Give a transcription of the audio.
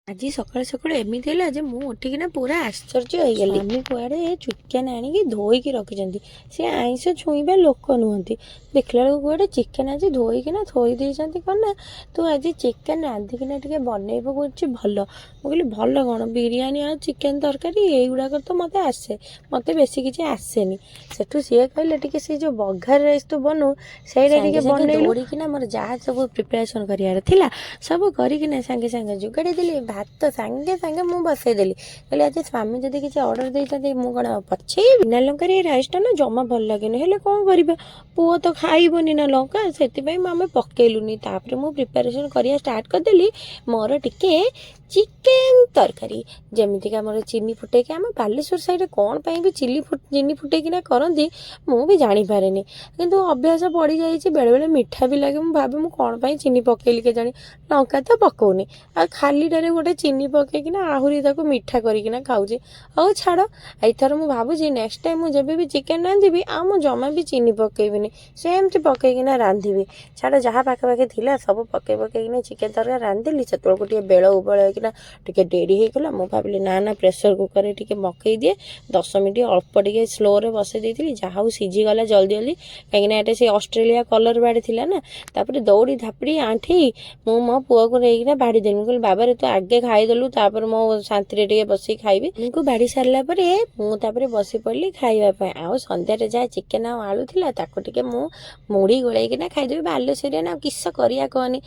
ଆଜି ସକାଳୁ ସକାଳୁ ଏମିତି ହେଲା ଯେ ମୁଁ ଉଠିକିନା ପୁରା ଆଶ୍ଚର୍ଯ୍ୟ ହେଇଗଲି। ସ୍ୱାମୀ କୁଆଡ଼େ ଚିକେନ୍ ଆଣିକି ଧୋଇକି ରଖିଛନ୍ତି। ସେ ଆଇଁଷ ଛୁଇଁବା ଲୋକ ନୁହନ୍ତି। ଦେଖିଲା ବେଳକୁ କୁଆଡ଼େ ଚିକେନ୍ ଆଜି ଧୋଇକିନା ଥୋଇ ଦେଇଛନ୍ତି। କ'ଣ ନା, ତୁ ଆଜି ଚିକେନ୍ ରାନ୍ଧିକିନା ଟିକେ ବନେଇବୁ କହୁଛି ଭଲ। ମୁଁ କହିଲି, ଭଲ କ'ଣ? ବିରିୟାନୀ ଆଉ ଚିକେନ୍ ତରକାରୀ ଏଇଗୁଡ଼ାକ ତ ମୋତେ ଆସେ, ମୋତେ ବେଶୀ କିଛି ଆସେନି। ସେଠୁ ସିଏ କହିଲେ, ଟିକେ ସେଇ ଯେଉଁ ବଘାର ରାଇସ୍ ତୁ ବନଉ, ସେଇଟା ଟିକେ ବନେଇଲୁ। ଦୌଡ଼ିକିନା ମୋର ଯାହା ସବୁ ପ୍ରିପାରେସନ୍ କରିବାର ଥିଲା, ସବୁ କରିକିନା ସାଙ୍ଗେ ସାଙ୍ଗେ ଯୋଗାଡ଼ି ଦେଲି। ଭାତ ସାଙ୍ଗେ ସାଙ୍ଗେ ମୁଁ ବସେଇଦେଲି। କହିଲି, ଆଜି ସ୍ୱାମୀ ଯଦି କିଛି ଅର୍ଡ଼ର ଦେଇଛନ୍ତି, ମୁଁ କ'ଣ ପଛେଇବି? ବିନା ଲଙ୍କାରେ ଏ ରାଇସ୍ଟା ନା ଜମା ଭଲ ଲାଗେନି। ହେଲେ କ'ଣ କରିବା, ପୁଅ ତ ଖାଇବନି ନା ଲଙ୍କା, ସେଥିପାଇଁ ମୁଁ ଆମେ ପକେଇଲୁନି। ତାପରେ ମୁଁ ପ୍ରିପାରେସନ୍ କରିବା ଷ୍ଟାର୍ଟ କରିଦେଲି ମୋର ଟିକେ ଚିକେନ୍ ତରକାରୀ। ଯେମିତିକି ଆମର ଚିନି ଫୁଟେଇକି, ଆମ ବାଲେଶ୍ୱର ସାଇଡ଼ରେ କ'ଣ ପାଇଁ ବି ଚିନି ଫୁଟେଇକିନା କରନ୍ତି, ମୁଁ ବି ଜାଣିପାରେନି। କିନ୍ତୁ ଅଭ୍ୟାସ ପଡ଼ିଯାଇଛି। ବେଳେବେଳେ ମିଠା ବି ଲାଗେ। ମୁଁ ଭାବେ, ମୁଁ କ'ଣ ପାଇଁ ଚିନି ପକେଇଲି କେଜାଣି? ଲଙ୍କା ତ ପକଉନି, ଆଉ ଖାଲିଟାରେ ଗୋଟେ ଚିନି ପକେଇକିନା ଆହୁରି ତାକୁ ମିଠା କରିକିନା ଖାଉଛି। ହଉ ଛାଡ଼, ଏଇଥର ମୁଁ ଭାବୁଛି ନେକ୍ସଟ ଟାଇମ୍ ମୁଁ ଯେବେ ବି ଚିକେନ୍ ରାନ୍ଧିବି, ଆଉ ମୁଁ ଜମା ବି ଚିନି ପକେଇବିନି, ସେମିତି ପକେଇକିନା ରାନ୍ଧିବି। ଛାଡ଼, ଯାହା ପାଖାପାଖି ଥିଲା ସବୁ ପକେଇ ପକେଇକିନା ଚିକେନ୍ ତରକାରୀ ରାନ୍ଧିଲି। ସେତେବେଳକୁ ଟିକେ ବେଳ ଉବେଳ ହେଇକିନା ଟିକେ ଡେରି ହେଇଗଲା। ମୁଁ ଭାବିଲି, ନା ନା, ପ୍ରେସର କୁକରରେ ଟିକେ ପକେଇ ଦିଏ। 10 ମିନିଟ୍ ଅଳ୍ପ ଟିକେ ସ୍ଲୋରେ ବସେଇ ଦେଇଥିଲି। ଯାହା ହଉ, ସିଝିଗଲା ଜଲ୍ଦି ଜଲ୍ଦି, କାହିଁକିନା ଏଇଟା ସେ ଅଷ୍ଟ୍ରେଲିଆ କଲର୍ ବାର୍ଡ଼ ଥିଲା ନା। ତାପରେ ଦୌଡ଼ି ଧାପଡ଼ି ଆଣ୍ଠେଇ ମୁଁ ମୋ ପୁଅକୁ ନେଇକିନା ବାଢ଼ି ଦେଲି। ମୁଁ କହିଲି, ବାବାରେ, ତୁ ଆଗେ ଖାଇଦେଲୁ, ତାପରେ ମୁଁ ଶାନ୍ତିରେ ଟିକେ ବସିକି ଖାଇବି। ମୁଁ ବାଢ଼ି ସାରିଲା ପରେ ମୁଁ ତାପରେ ବସି ପଡ଼ିଲି ଖାଇବା ପାଇଁ। ଆଉ ସନ୍ଧ୍ୟାରେ ଯାହା ଚିକେନ୍ ଆଉ ଆଳୁ ଥିଲା, ତାକୁ ଟିକେ ମୁଁ ମୁଢ଼ି ଗୋଳେଇକିନା ଖାଇଦେବି। ବାଲେଶ୍ୱରିଆ ନା, ଆଉ କିସ କରିବା କହନି।